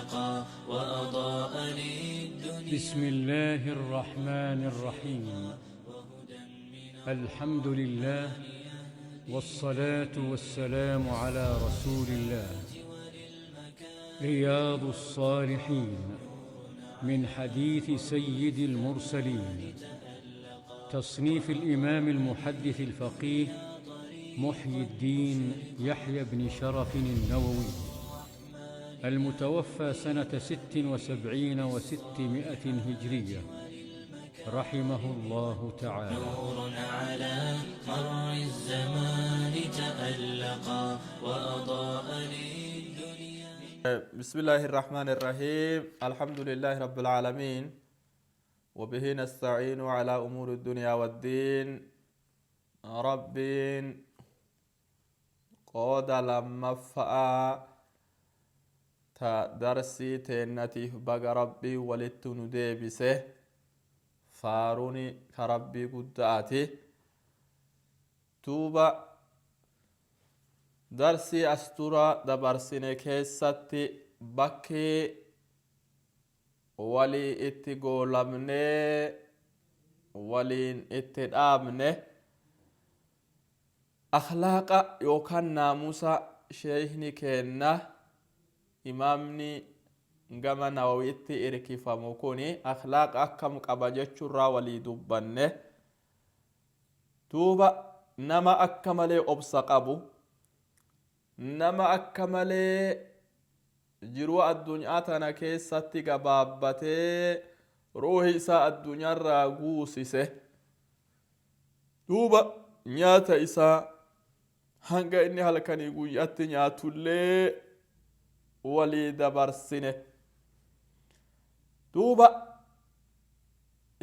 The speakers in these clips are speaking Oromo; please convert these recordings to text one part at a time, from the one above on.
تألقا وأضاء للدنيا. بسم الله الرحمن الرحيم. الحمد لله، والصلاة والسلام على رسول الله. رياض الصالحين من حديث سيد المرسلين، تصنيف الإمام المحدث الفقيه محيي الدين يحيى بن شرف النووي، المتوفى سنة 676 هجرية، رحمه الله تعالى. نور على مر الزمان تألقا وأضاء للدنيا. بسم الله الرحمن الرحيم، الحمد لله رب العالمين، وبه نستعين على أمور الدنيا والدين. ربين qooda lammaffa'aa ta darsii teennatiif baga Rabbii walittu nu deebise. Faaruuni ka Rabbii gudda'ati. Duuba darsii as dura dabarsine keessatti bakki walii itti goolamnee waliin itti dhaabne akhlaaqa yookaan naamusa sheeyni keenna imaamni gama Nawawiitti irkifamu kuni akhlaaqa akkam qaba jechuurraa walii dubbanne. Duuba nama akka malee obsa qabu, nama akka malee jiruu addunyaa tana keessatti gabaabbatee ruuhi isaa addunyaarraa guusise. Duuba nyaata isaa hanga inni halkanii guyyaatti nyaatullee walii dabarsine. Duuba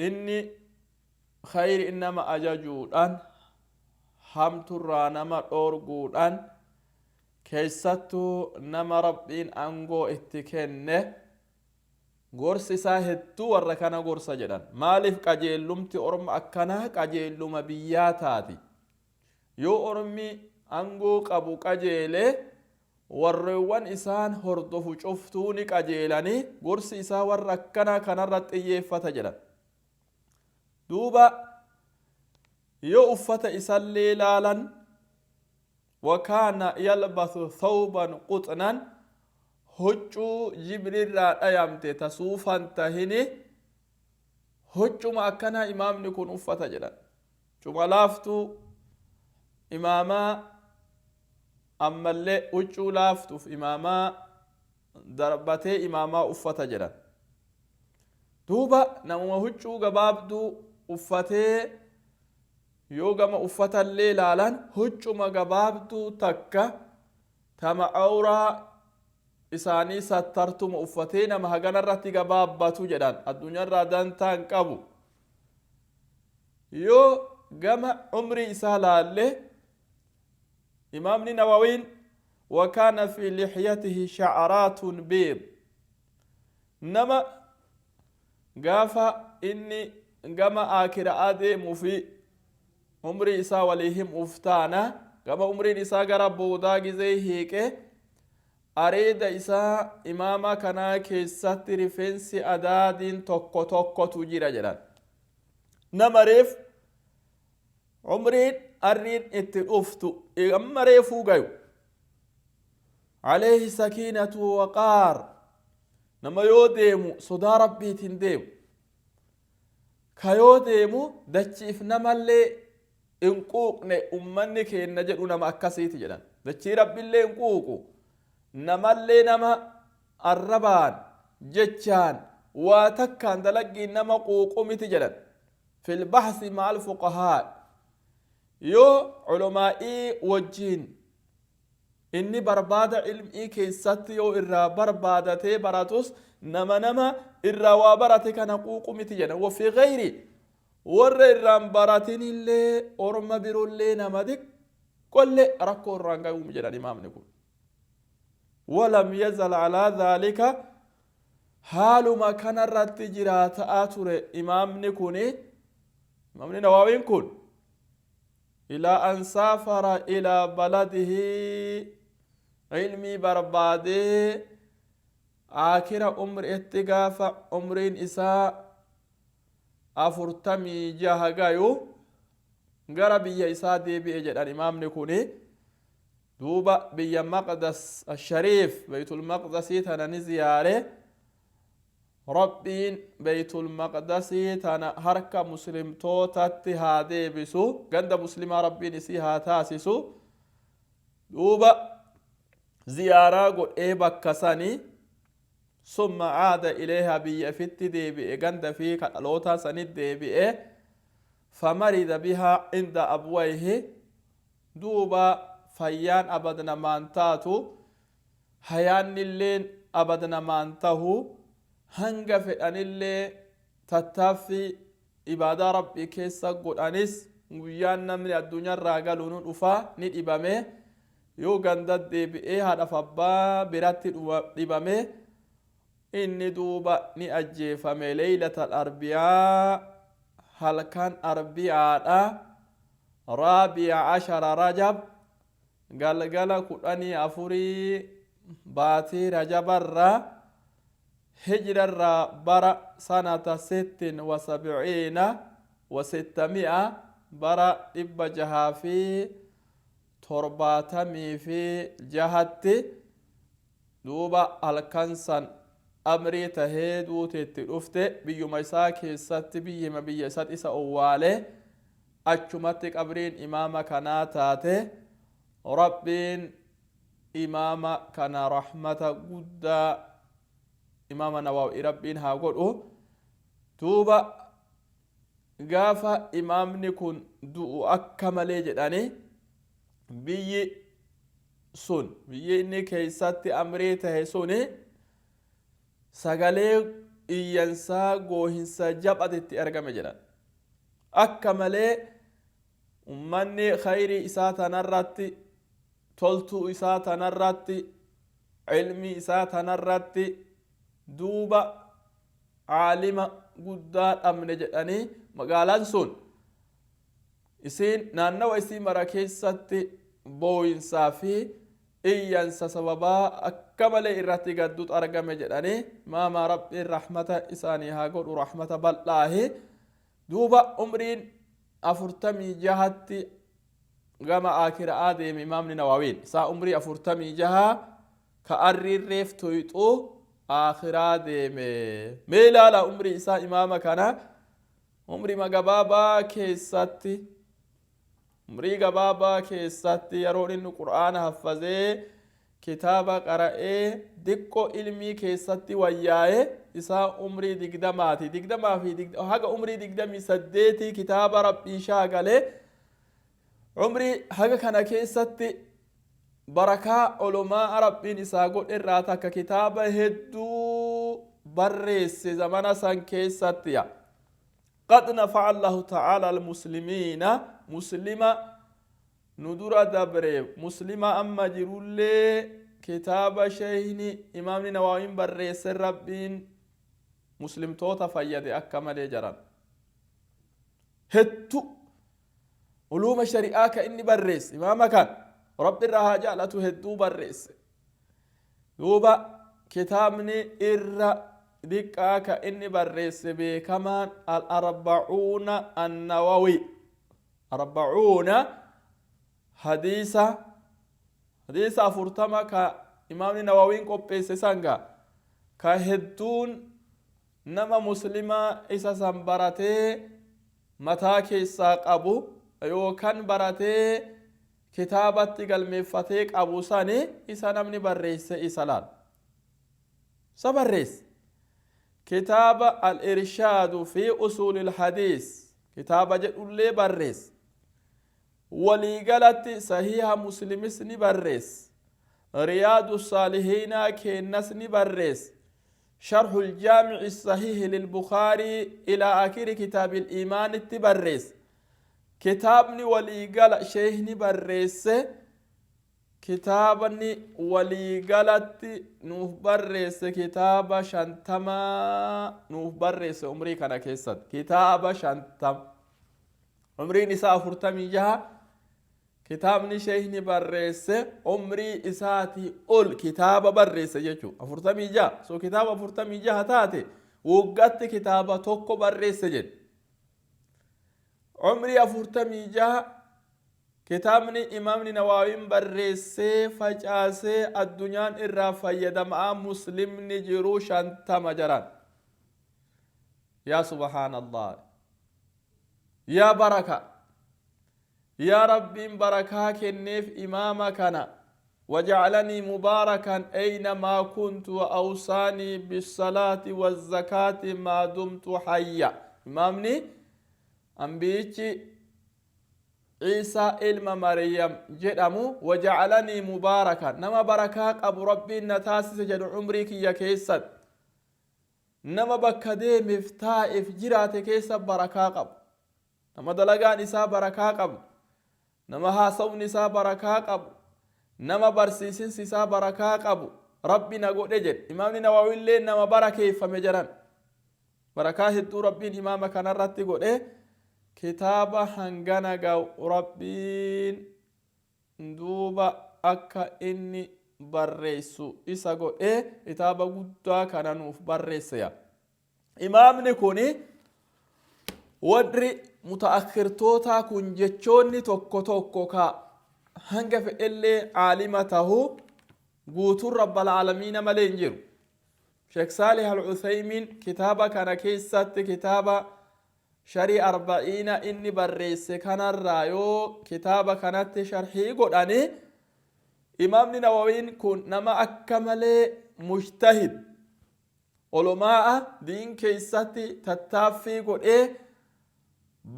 inni khayri nama ajajuudhaan, hamturraa nama dhoorguudhaan, keessattuu nama Rabbiin aangoo itti kenne gorsi isaa hedduu warra kana gorsa jedhan. Maaliif qajeellumti orma akkanaa qajeelluma biyyaa taati? Yoo ormi aangoo qabu qajeele, warreewwan isaan hordofu cuftuu ni qajeelanii, gorsi isaa warra akkanaa kanarra xiyyeeffata jedhan. Duuba yoo uffata isallee laalan, wakaana yalbasu thawban quxnan, huccuu jibrirraa dhayamte ta suufan tahini, huccuma akkanaa imaamni kun uffata jedhan. Cuma laaftuu imaamaa, ammallee huccuu laaftuuf imaamaa darbatee imaamaa uffata jedhan. Duuba namuma huccuu gabaabduu uffatee, yoo gama uffatallee laalan huccuma gabaabduu takka tama awraa isaanii sattartuma uffatee nama haganarratti gabaabbatu jedhan. Addunyaarraa dantaa hin qabu. Yoo gama umrii isaa laalle, imaamni Nawawiin wakaana fi lixyatihi shacaraatun biid, nama gaafa inni gama aakiraa deemuu fi umrii isaa walii himuuf taana, gama umriin isaa gara boodaa gizee hiiqe, areeda isaa imaama kanaa keessatti rifeensi adaadiin tokko tokkotu jira jedhan. Nama reef umriin arriin itti dhuftu amma reefuu gayu, alayhi sakiinatu waqaar, nama yoo deemu sodaa Rabbiitiin deemu, ka yoo deemu dachiif namallee hin quuqne ummanni keenna jedhu, nama akkasiiti jedhan. Dachii Rabbiillee hin quuqu, namallee nama arrabaan jechaan waa takkaan dalaggiin nama quuqu miti jedhan. Fil bahsi ma'al fuqahaa, yoo culamaa'ii wajjiin inni barbaada ilmii keessatti yoo irraa barbaadatee baratus, nama irraa waa barate kana quuqu miti jedhan. Wafi gayri warra irraan baratinillee, orma birollee nama xiqqollee rakkoo irraan gayuu jedhan imaamni kun. Walam yazal alaa dhaalika, haaluma kanarratti jiraataa ture imaamni kuni, imaamni Nawaawiin kun, ilaa an saafara ilaa baladihi, ilmii barbaadee. Aakira umriitti gaafa umriin isaa 46 gayu gara biyya isaa deebi'e jedhan. Imaamni kuni duuba biyya Maqdas Ashariif, Beytulmaqdasii tana ni ziyaare. Rabbiin Beytulmaqdasii tana harka muslimtootatti haa deebisu, ganda muslimaa Rabbiin isii haa taasisu. Duuba ziyaaraa godhee bakka sani. Summa caada ilayhaa, biyya ifitti deebi'e, ganda fi ka dhalootaa sanit deebi'e. Famarida bihaa inda abwayhi. Duuba fayyaan abad namaan taatu, hayaannilleen abad namaan tahu. Hanga fedhanillee tattaaffii ibaadaa Rabbii keessa godhanis, guyyaan namni addunyaarraa galu nu dhufa. Ni dhibame. Yoo ganda deebi'ee haadhaaf abbaa biratti dhibame, inni duuba ni ajjeefame. Leeylata Arbiyaa, halkan Arbiyaadha, raabiya ashara Rajab, galgala 14 baatii Rajabarraa, hijrarraa bara sanata 676, bara 676tti. Duuba halkan san amrii tahee duuti itti dhufte. Biyyuma isaa keessatti, biyyima biyya isat isa owwaale. Achumatti qabriin imaama kanaa taate. Rabbiin imaama kana rahmata guddaa imaama Nawaawi Rabbiin haa godhu. Duuba gaafa imaamni kun du'u akka malee jedhani, biyyi sun, biyyi inni keeysatti amrii tahe suni, sagalee iyyansaa goohinsa japhatitti argame jedhan. Akka malee ummanni khayrii isaa tanarratti, toltuu isaa tanarratti, ilmii isaa tanarratti, duuba caalima guddaa dhabne jedhanii, magaalaan sun isiin naannawa isii mara keessatti booyinsaa fi iyyansa sababaa akka malee irratti gaddut argame jedhanii. Maamaa Rabbiin rahmata isaanii haa godhu, rahmata bal'aahi. Duuba umriin 46tti gama aakiraa deeme imaamni Nawaawiin. Isaa umrii 46 ka arriirreef tuyxuu aakiraa deeme. Mee ilaala umrii isaa imaama kana, umrii gabaabaa keessatti, umrii gabaabaa keessatti, yeroon inni Qur'aana haffazee, kitaaba qara'ee, diqqoo ilmii keessatti wayyaa'e isaa umrii 20ti. 20 fi haga umrii 28 kitaaba Rabbii shaagalee. Umrii haga kana keessatti barakaa olumaa Rabbiin isaa godhe irraa takka kitaaba hedduu barreesse zamana san keessatti. Ya قد نفع الله تعالى المسلمين, muslima nu dura dabre, muslima amma jirullee, kitaaba sheeyni imaamni Nawaawiin barreesse Rabbiin muslimtoota fayyade akka malee jaran. Hedduu uluuma shari'aa ka inni barreesse imaama kan, Rabbi irraa haa jaalatu, hedduu barreesse. Duuba kitaabni irra diqqaa ka inni barreesse beekamaan Al Arbacuuna Annawawi, arbacuuna hadiisa, hadiisa 40 ka imaamni Nawawiin qopheesse sanga, ka hedduun nama muslimaa isa san baratee mataa keessaa qabu yookaan baratee kitaabatti galmeeffatee qabu sani, isa namni barreesse isa laal isa barreesse. Kitaaba Al Irshaadu fi Usuuli Ilhadiis kitaaba jedhullee barreesse. Waliigalatti Sahiha Muslimis ni barreesse, Riyaadu Saalihiinaa keennas ni barreesse, شرح الجامع الصحيح للبخاري إلى آخر كتاب الإيمان barreesse. Kitaabni waliigala sheeyni barreesse, kitaabni waliigalatti nuuf barreesse, kitaaba 50 nuuf barreesse umrii kana keessatti. Kitaaba 50, umriin isaa 46. Kitaabni sheeyni barreesse umrii isaatii ol kitaaba barreesse jechuu 46. So kitaaba 46 taate woggatti kitaaba tokko barreesse jedhe. Umrii 46 kitaabni Imaamni Nawaawiin barreessee facaasee addunyaan irraa fayyadamaa muslimni jiru 50 jaran. Yaa subhaanallah, yaa baraka, yaa Rabbiin barakaa kenneef imaama kana. Wajacalanii mubaarakan aynamaa kuntu wa awsaanii bisalaati wazakaati maa dumtu hayya. Imaamni ambiyichi Ciisaa ilma Maryam jedhamu wajacalanii mubaarakan, nama barakaa qabu Rabbiin na taasise jedhu. Umrii kiyya keessatti nama bakka deemeef taa'eef jiraate keessa barakaa qabu, nama dalagaan isaa barakaa qabu, nama haasawni isaa barakaa qabu, nama barsiisinsi isaa barakaa qabu Rabbi na godhe jedhe. Imaamni Nawawiillee nama barakeeffame jedhan. Barakaa hedduu Rabbiin imaama kanarratti godhe. Kitaaba hangana ga'u Rabbiin duuba akka inni barreessu isa godhe, kitaaba guddaa kana nuuf barreesse. Yaa imaamni kun, warri mutaakhirtootaa kun jechoonni tokko tokko ka hanga fedhellee aalima tahu guutuun Rabbal Aalamiina malee hin jiru. Sheek Saalih Al Uthaymiin kitaaba kana keessatti, kitaaba sharii arba'iina inni barreesse kanarraa yoo kitaaba kanatti sharhii godhani, Imaamni Nawawiin kun nama akka malee mujtahid, olomaa'a diin keessatti tattaaffii godhee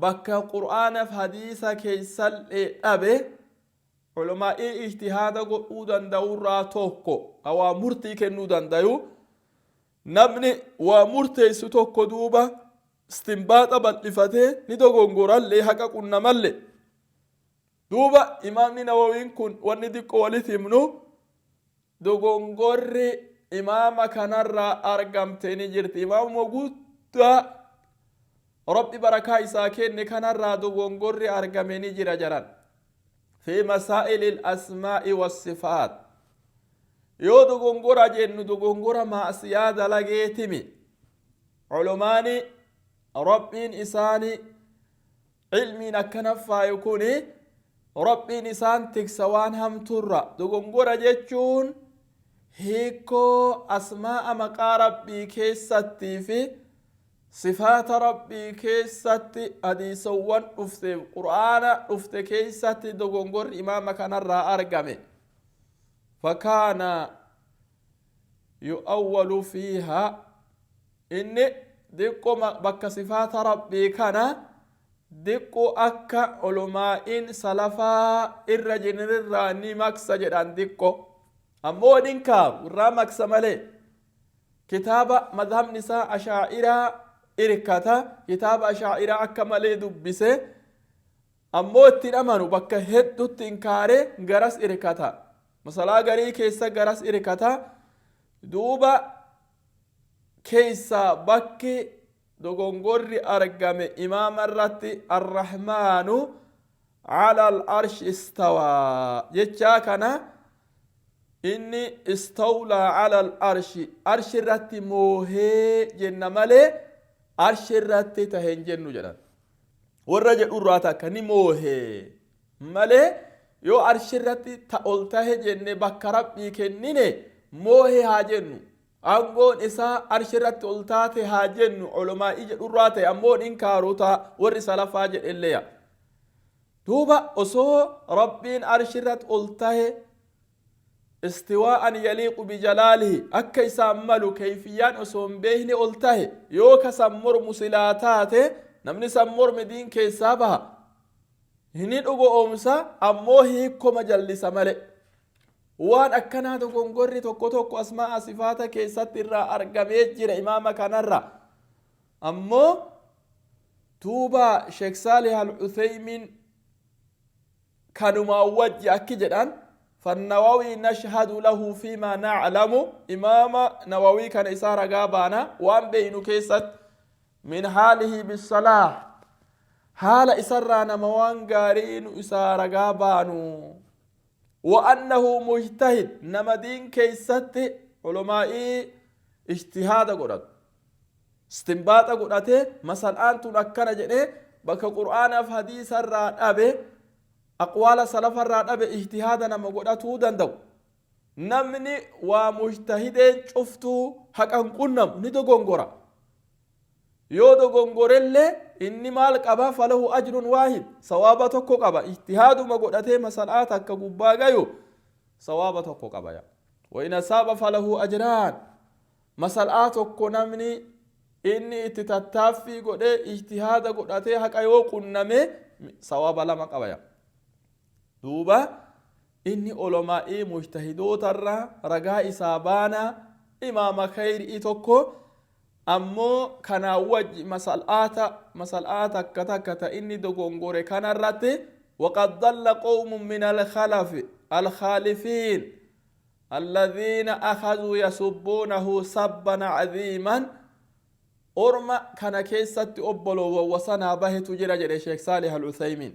bakka Qur'aanaaf hadiisa keessallee dhabe olomaa'ii ijtihaada godhuu danda'urraa tokko, ka waa murtii kennuu dandayu. Namni waa murteessu tokko duuba istinbaaxa bal'ifatee ni dogongorallee, haqa qunnamallee. Duuba Imaamni Nawawiin kun, wanni xiqqoo walitti himnu, dogongorri imaama kanarraa argamte ni jirti. Imaamuma guddaa Rabbi barakaa isaa kenne kanarraa dogongorri argame ni jira jaran. Fi masaa'ili asmaa'i wassifaat. Yoo dogongora jennu dogongora maasiyaa dalageetimi. Ulumaani Rabbiin isaani ilmiin akkana faayu kuni Rabbiin isaan tiksa waan hamturra. Dogongora jechuun hiikoo asmaa'a maqaa Rabbii keessattii fi sifaata Rabbii keessatti hadiisawwan dhufteef Qur'aana dhufte keessatti dogongorri imaama kanarraa argame. Fakaana yu'awwalu fiihaa, inni diqqo bakka sifaata Rabbii kana diqqo akka ulumaa'iin salafaa irra jiranirraa ni maksa jedhan. Diqqo ammoo nin kaaru irraa maksa malee. Kitaaba madhabni isaa Ashaa'iraa irkata, kitaaba Ashaa'iraa akka malee dubbise, ammoo ittiin amanu, bakka heddutti inkaaree garas irkata, masalaa garii keessa garas irkata. Duuba keessa bakki dogongorri argame imaama irratti arrahmaanu ala al-arshi istawaa jechaa kana inni istawlaa ala al-arshi, arshi irratti moohee jenna malee arshi irratti tahe hin jennu jedhan. Warra jedhu irraa takka ni moohee malee yoo arshi irratti ta ol tahe jenne, bakka Rabbii kennine moohee haa jennu, aangoon isaa arshi irratti ol taate haa jennu, ulumaa'ii jedhurraa ta'e ammoo hin kaaru ta'a warri salafaa jedhelleya. Duuba osoo Rabbiin arshi irratti ol tahe istiwaa'an yaliiqu bijalaalihi, akka isaan malu keyfiyyaan osoo hin beekne ol tahe, yoo ka san mormu silaa taate, namni san morme diin keessaa baha. Ni dhugo oomsa ammoo hiikkoma jallisa male. Waan akkanaa dogongorri tokko tokko asmaa'a sifaata keessatti irraa argamee jira imaama kanarra. Ammoo duuba Sheek Saalih Al-Uthaymiin kanumaan wajji akki jedhan: فالنووي نشهد له فيما نعلم. إمام نووي كان isaa ragaa baana waan beeynu keessat من حاله بالصلاح. Haala isarraa nama waan gaarii nu isaa ragaa baanu. Wa annahu mujtahid, nama diin keeysatti ulumaa'ii ijtihaada godhatu, istinbaaxa godhate, masal'aan tun akkana jedhe, bakka qur'aanaaf hadiisarraa dhabe, aqwaala salafarraa dhabe, ijtihaada nama godhatuu danda'u. Namni waa mujtahideen cuftuu haqan qunnamu ni dogongora. Yoo dogongorellee inni maal qaba? Falahu ajrun waahid, sawaaba tokko qaba. Ijtihaaduma godhatee masal'aa takka gubbaa gayu sawaaba tokko qaba. Ya wa in asaaba falahu ajraan. Masal'aa tokko namni inni itti tattaaffii godhee ijtihaada godhatee haqa yoo qunname sawaaba lama qaba. Ya duuba inni olomaa'ii mujtahidootarra ragaa isaa baana, imaama khayrii tokko. Ammoo kanaa wajji masal'aa takka takka ta inni dogongore kanarratti, وقد ضل قوم من الخلف الخالفين الذين أخذوا يسبونه سبا عظيما. Orma kana keessatti obbolowwan wasanaa bahetu jira jedhe Sheek Saalih Al Uthaymiin.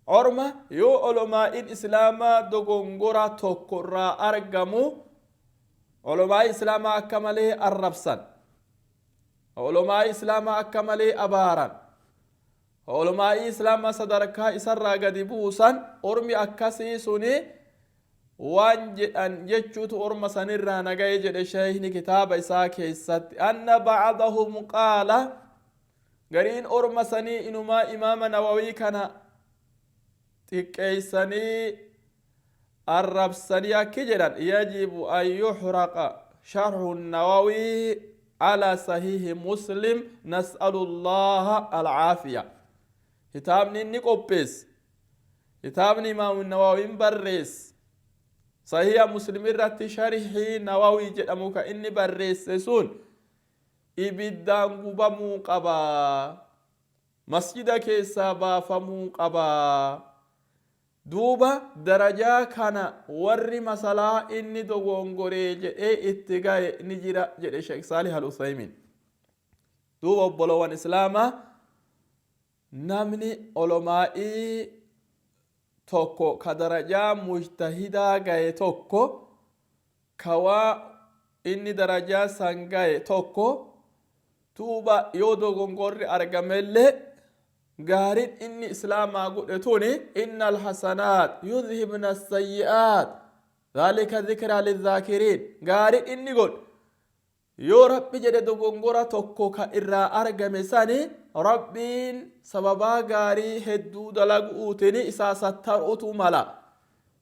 Orma yoo olomaa'in islaamaa dogongora tokko irraa argamu olomaa'ii islaamaa akka malee arrabsan, olomaa'ii islaamaa akka malee abaaran, olomaa'ii islaamaa sadarkaa isarraa gadi buusan, ormi akkasii suni waan jedhan jechuutu orma sanirraa nagaye jedhe sheeyni kitaaba isaa keessatti. Anna bacdahum qaala, gariin orma sanii inumaa imaama Nawawii kana xiqqeeysanii arrabsanii akki jedhan: يجب أن يحرق شرح النووي على صحيح مسلم، نسأل الله العافية. Kitaabni inni qopheesse, kitaabni imaamu Nawawiin barreesse, sahiha Muslim irratti sharhii Nawawii jedhamu ka inni barreesse sun ibiddaan gubamuu qaba, masjida keessaa baafamuu qaba. Duuba darajaa kana warri masalaa inni dogongoree jedhee itti gaye ni jira jedhe Sheek Saalih Al Uthaymin. Duuba obbolowwan islaamaa, namni olomaa'ii tokko ka darajaa mujtahidaa gaye tokko, ka waa inni darajaa san gaye tokko, duuba yoo dogongorri argamellee gaarin inni islaamaa godhe tuni, إن الحسنات يذهبن السيئات ذلك ذكرى للذاكرين. Gaarin inni godhe yoo Rabbi jedhe dogongora tokko ka irraa argame sani Rabbiin sababaa gaarii hedduu dalagu'uutini isaa sattaruutu mala,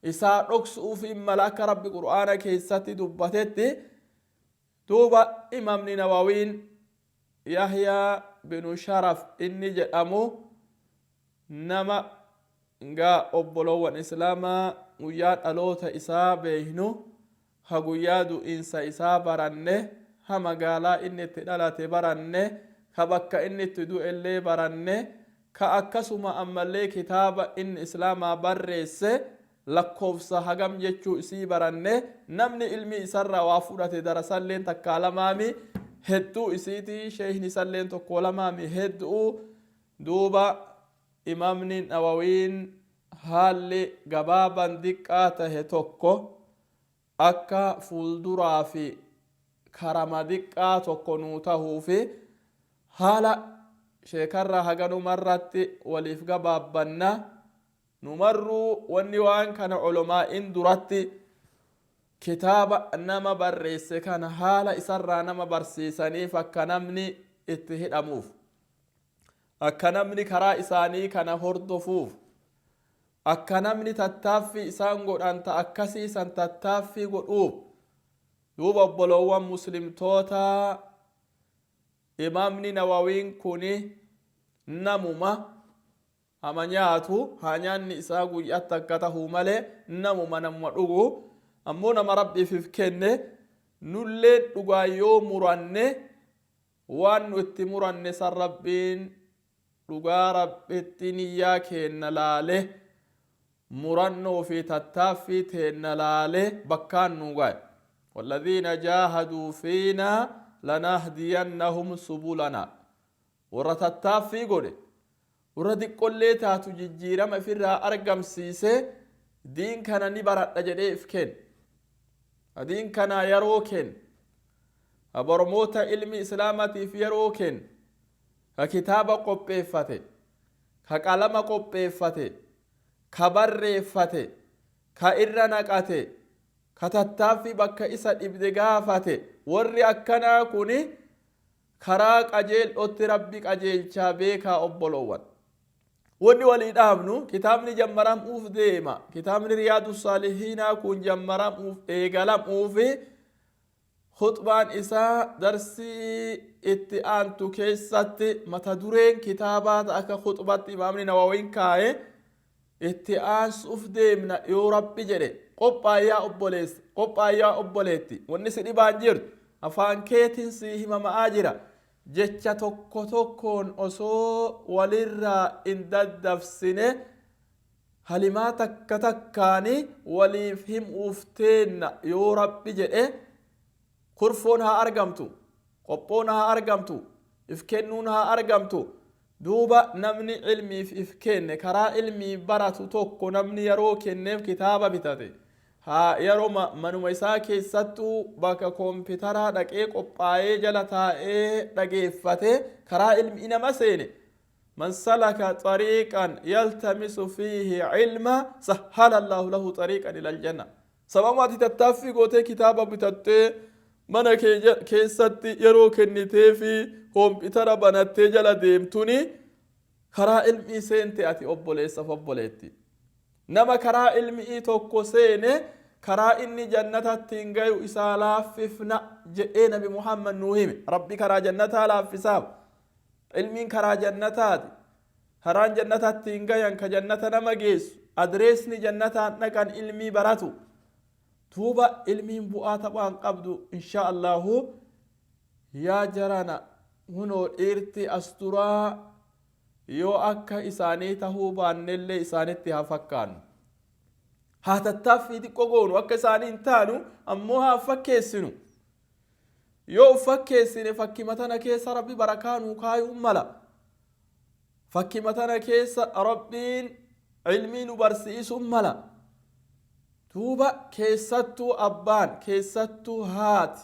isaa dhoksuuf hin mala, akka Rabbi Qur'aana keessatti dubbatetti. Duuba imaamni Nawawiin Yahyaa binu Sharaf inni jedhamu nama ngaa obbolowwan islaamaa guyyaa dhaloota isaa beeynu, ha guyyaa du'iinsa isaa baranne, ha magaalaa inni itti dhalate baranne, ka bakka inni itti du'ellee baranne, ka akkasuma ammallee kitaaba inni islaamaa barreesse lakkoofsa hagam jechuu isii baranne. Namni ilmi isarraa waa fudhate darasalleen takkaa lamaami, hedduu isiiti. Sheeyni isalleen tokko lamaami, hedduu. Duuba imaamni Nawawiin haalli gabaaban diqqaa tahe tokko akka fuulduraa fi karama diqqaa tokko nuu tahuufi haala sheekarraa haganumarratti waliif gabaabbanna. Numarruu wanni waan kana olomaa'in duratti kitaaba nama barreesse kana haala isarraa nama barsiisaniif, akka namni itti hidhamuuf, akka namni karaa isaanii kana hordofuuf, akka namni tattaaffii isaan godhan ta akkasii san tattaaffii godhuuf. Duuba obboloowwan muslimtoota, imaamni Nawawiin kuni namuma hama nyaatu, haa nyaanni isaa guyyaatti akka tahuu malee namuma dhugu, ammoo nama Rabbiif kenne. Nulleen dhugaa yoo muranne, waan nu itti muranne san Rabbiin dhugaa Rabbitti niyyaa keenna laale, murannoo fi tattaaffii teenna laale bakkaan nu gaye. والذين جاهدوا فينا لنهدينهم سبلنا. Warra tattaaffii godhe Warra xiqqollee taatu jijjiirama ifirraa argamsiise diin kana ni baradha jedhee if kenne. Diin kana yeroo kenne. Barmoota ilmi islaamatiif yeroo kenne. Ka kitaaba qopheeffate. Ka qalama qopheeffate. Ka barreeffate. Ka irra naqate. Ka tattaaffii bakka isa dhibde gaafate. Warri akkanaa kuni karaa qajeel'otti Rabbi qajeelchaa beekaa obboloowwan. Wanni walii dhaabnu kitaabni jammaramuuf deema. Kitaabni Riyaadu Saalihiinaa kun jammaramuuf eegalamuufi khuxbaan isaa darsii itti aantu keessatti mata dureen kitaabaa akka khuxbatti Imaamni Nawawiin kaa'e itti aansuuf deemna yoo Rabbi jedhe. Qophaayyaa obboleessa, qophaayyaa obboleetti. Wanni si dhibaan jirtu afaan keetiin sii himama'aa jira. Jecha tokko tokkoon osoo walirraa hin daddabsine halimaa takka takkaani waliif himuuf teenna yoo Rabbi jedhe. Kurfoon haa argamtu, qophoon haa argamtu, if kennuun haa argamtu. Duuba namni ilmiif if kenne karaa ilmii baratu tokko namni yeroo kenneef kitaaba bitate haa yeroo manuma isaa keessattuu bakka koompitaraa dhaqee qophaa'ee jala taa'ee dhageeffate karaa ilmii nama seene. Man salaka xariiqan yaltamisu fiihi ilma sahhala Allahu lahu xariiqan ilal janna. Sababa ati tattaaffii gootee kitaaba bitattee mana kee keessatti yeroo kennitee fi koompitara banattee jala deemtuni karaa ilmii seente ati obboleessaaf obboleetti. Nama karaa ilmii tokko seene karaa inni jannatatti hin gayu isaa laaffifna jedhee Nabi Muhammad nuu hime. Rabbi karaa jannataa laaffisaaf. Ilmiin karaa jannataati. Karaan jannatatti hin gayan ka jannata nama geessu. Adreesni jannataan dhaqan ilmii baratu. Duuba ilmiin bu'aa taphaan qabdu insha Allahu. Yaa jarana, hunoo dhiirti as duraa yoo akka isaanii tahuu baannellee isaanitti haa fakkaannu. Haa tattaaffii xiqqoo goonu, akka isaanii hin taanu ammoo haa fakkeessinu. Yoo uf fakkeessine fakkima tana keessa Rabbi barakaa nuu kaayuun mala. Fakkima tana keessa Rabbiin ilmii nu barsiisuun mala. Duuba keessattuu abbaan, keessattuu haati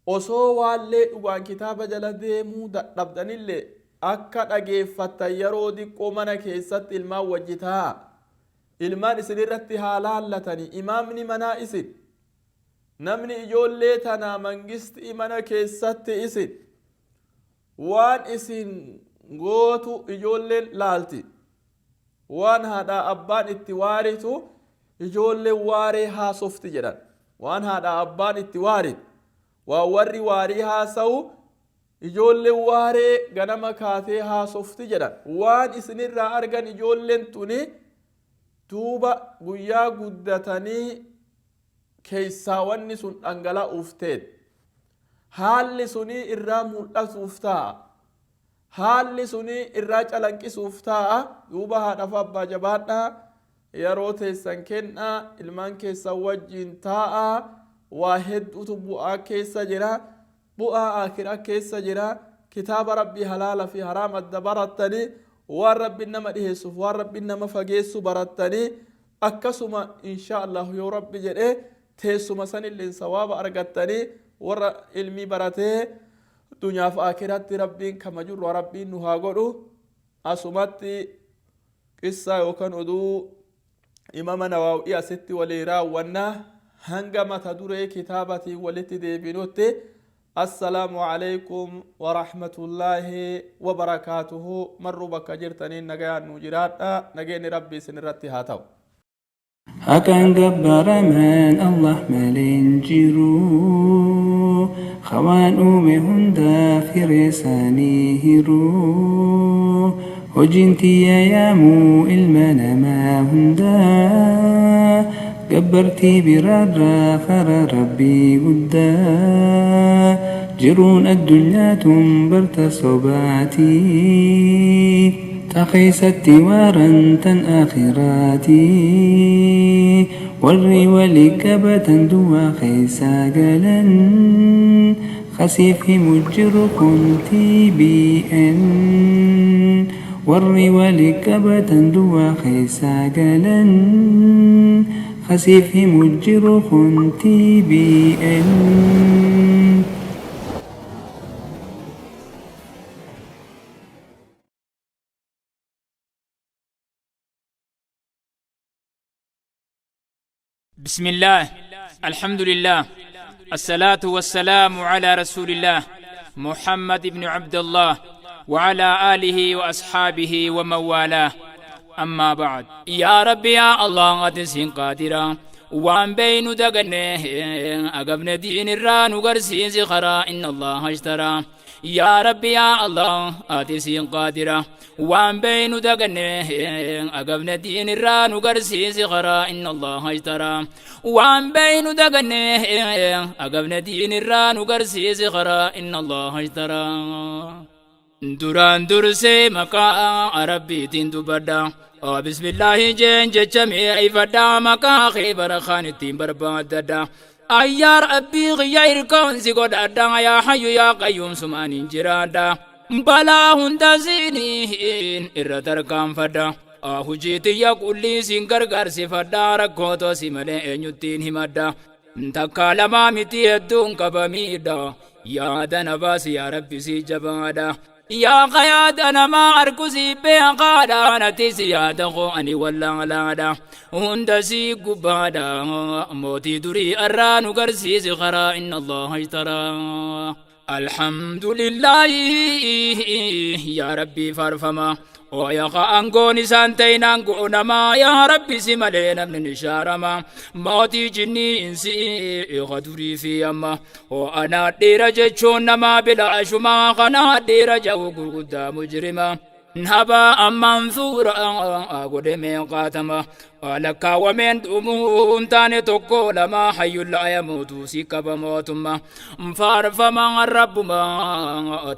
osoo waallee dhugaan kitaaba jala deemuu dadhabdanillee akka dhageeffattan yeroo diqqoo mana keessatti ilmaan wajji taa'a. Ilmaan isinirratti haa laallatanii. Imaamni manaa isin. Namni ijoollee tanaa mangistii mana keessatti isin. Waan isin gootu ijoolleen laalti. Waan haadhaa abbaan itti waaritu ijoolleen waaree haasofti jedhan. Waan haadhaa abbaan itti waaritu, waan warri waarii haasa'u ijoolleen waaree ganama kaatee haasofti jedhan. Waan isinirraa argan ijoolleen tuni duuba guyyaa guddatanii keessaa wanni sun dhangala'uuf teet. Haalli sunii irraa mul'atuuf taa'a. Haalli sunii irraa calanqisuuf taa'a. Duuba haadhaaf abbaa jabaadhaa. Yeroo teessan kennaa, ilmaan keessan wajjiin taa'a. Waa hedduutu bu'aa keessa jira. Bu'aa aakiraa keessa jira. Kitaaba Rabbii halaala fi haraam adda barattanii, waan Rabbiin nama dhiheessuuf waan Rabbiin nama fageessu barattanii, akkasuma insha Allah yoo Rabbi jedhe teessuma sanilleen sawaaba argattanii. Warra ilmii baratee addunyaaf aakiratti Rabbiin kama jirru Rabbiin nu haa godhu. Asumatti qissaa yookaan oduu Imaama Nawaawii asitti walii raawwanna. Hanga mata duree kitaabatiin walitti deebinutti assalaamu alaikum warahmatullaahi wabarakaatuhu. Marruu bakka jirtaniin nagayaan nu jiraadha. Nageenyi Rabbii isin irratti haa ta'u. Haqaan gabbaramaan Allah malee hin jiru. Ka waan uume hundaaf hiree isaanii hiru. Hojiin tiyya yaamuu ilma namaa hundaa. Gabbartii biraarraa karaa Rabbii guddaa. Jiruun addunyaa tun barta sobaati. Ta keessatti waaran tan aakhiraati. Warri wali qabatan duwwaa keessaa galan. Ka siif himu jiru kun TBN. Warri wali qabatan duwwaa keessaa galan kasiif himu jiru kun TBN. بسم الله، الحمد لله، الصلاة والسلام على رسول الله محمد بن عبد الله وعلى آله وأصحابه ومن والاه، أما بعد. يا ربي يا الله، أتسين قادرا وان بين دقنه أقبن دين الران وقرسين زخرا إن الله اشترى. يا ربي يا الله، أتسين قادرا وان بين دقنه أقبن دين الران وقرسين زخرا إن الله اشترى. وان بين دقنه أقبن دين الران وقرسين زخرا إن الله اشترى. Duraan dursee maqaa Rabbiitiin dubbadha. Bismillaahi jeen jecha mi'eeffadha, maqaa kee barakaan ittiin barbaaddadha. Ayyaa Rabbii qiyya, hirkoon si godhadha, yaa hayyu yaa qayyuum, sumaaniin jiraadha. Balaa hunda siiniin irra tarkaanfadha. Hujii tiyya qullii siin gargaarsifadha, rakkoo toosi malee eenyuttiin himadha. Takkaa lamaa miti, hedduun qabamiidha. Yaada na baasi yaa Rabbi, si jabaadha. Yaa qayaada namaa arkusii beekaadha, natis yaada koo ani wallaalaadha. Hunda sii gubbaadha, mootii durii arraa nu garsiisi karaa inna Allaha ishtaraa. Alhamdulillahi, yaa Rabbii faarfama. Ooyaqa aangoon isaan ta'in aangoo namaa, yaa Rabbi si malee namni ni shaarama. Mootii jinnii insi ka durii fi amma. Oo anaa dhiira jechuun namaa bilaashumaa, kanaa dhiira jahu gurguddaa mujrima. Nabaa ammaan suura godhe meeqaatama. Lakkaawwameen dhumuun taane tokko lama, hayyulla yamuutu si qaba mootummaa. Faarfama Rabbuma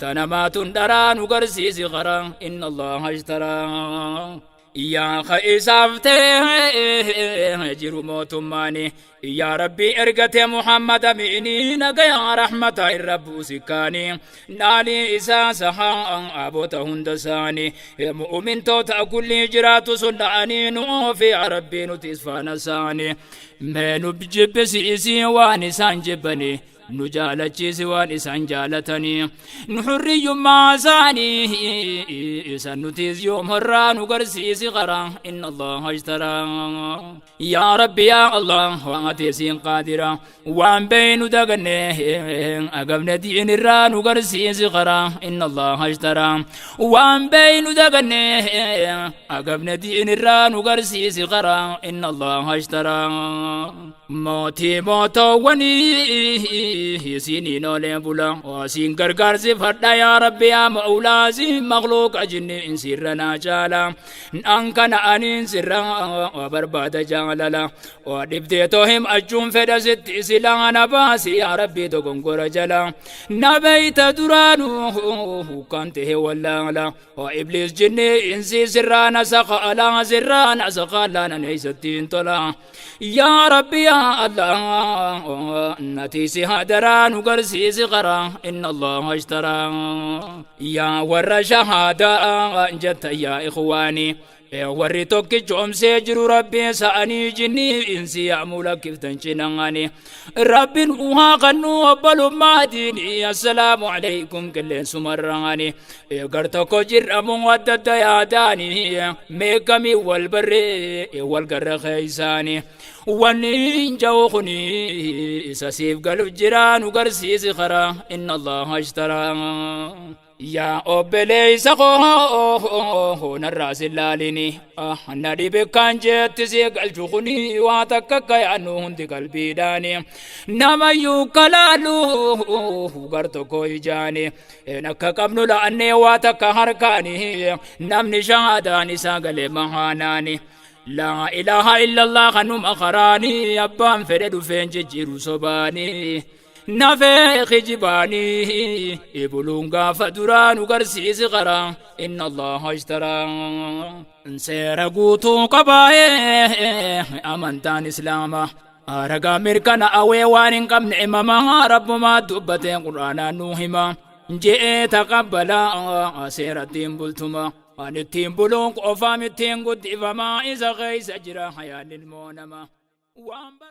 tanamaatun dharaa nu garsiisi karaa inna Allaha ishtaraa. Yaa ka isaaf ta'e jiru mootummaani, yaa Rabbi ergate Muhammad amiini, nagaya rahmata irra buusikaani, naalii isaa sahaa aboota hunda isaani, mu'mintoota kulli jiraatu sunna'anii, nuufi yaa Rabbi nuti isfaana isaani. Mee nu jibbisiisii waan isaan jibbanii, nu jaalachiisi waan isaan jaalatanii, nu hurriyyummaa isaanii isan nutis yoom horraa nu garsiisi karaa inna Allaha ishtaraa. Yaa Rabbi yaa Allah, waan ati siin qaadira, waan beeynu daganne agabne diin irraa nu garsiisi karaa inna Allaha ishtaraa. Waan beeynu daganne agabne diin irraa nu garsiisi karaa inna Allaha ishtaraa. Mootii mootoowwanii isiniin oolee bula, siin gargaarsifadha yaa Rabbi yaa Mawlaa, siin makluuqa jinni insirra naa caala. An kana aniin sirra barbaada jaalala, dhibdee too himachuun fedha sitti silaa, na baasi yaa Rabbi dogongora jala. Na beeyta duraanuu kan ta'e wallaala, Ibliis jinni insi sirraa na saqala, sirraa na saqala, nan eeysattiin tola. Yaa Rabbi yaa Allah, natiisi hadaraa nu garsiisi karaa inna Allaha ishtaraa. Yaa warra shahaadaa jetta, yaa ikhwaanii, warri tokkichoomsee jiru Rabbi sa'anii, jinnii insi yaamuu lakkiftan cinaani, Rabbiin uhaa kannuu obbolummaa diinii. Assalaamu alaikum, qilleensumarraani gar tokko jirramu adda adda yaadaani, meeqamii wal barree wal garra keeysaani. Wanni hin ja'u kuni isa siif galu jira, nu garsiisi karaa inna Allaha ishtaraa. Yaa obboleessa koo, narraa si laalini, na dhibe kan jeetti si galchu kuni, waa takka akka yaannu hundi qalbiidhaani, namayyuu kalaalu gar tokko ijaani akka qabnu la'annee, waa takka harkaani namni shahaadaan isaa galee mahaanaani. Laa ilaaha illallah kanuma karaani, abbaan fedhe dhufeen jijjiiru sobaani. Nafee kijibaanii ibuluun gaafa duraa nu garsiisi karaa inna Allaha ishtaraa. Seera guutuu qabaa'ee amantaan Islaamaa. Ragaa mirkana awee waan hin qabne imamaa, Rabbumaa dubbateen Qur'aanaan nuu hima. Je'ee taqabbalaa seerattiin bultuma. An ittiin buluun qofaam ittiin guddifamaa isa keessa jira hayaan ilmoo namaa. Waan bara.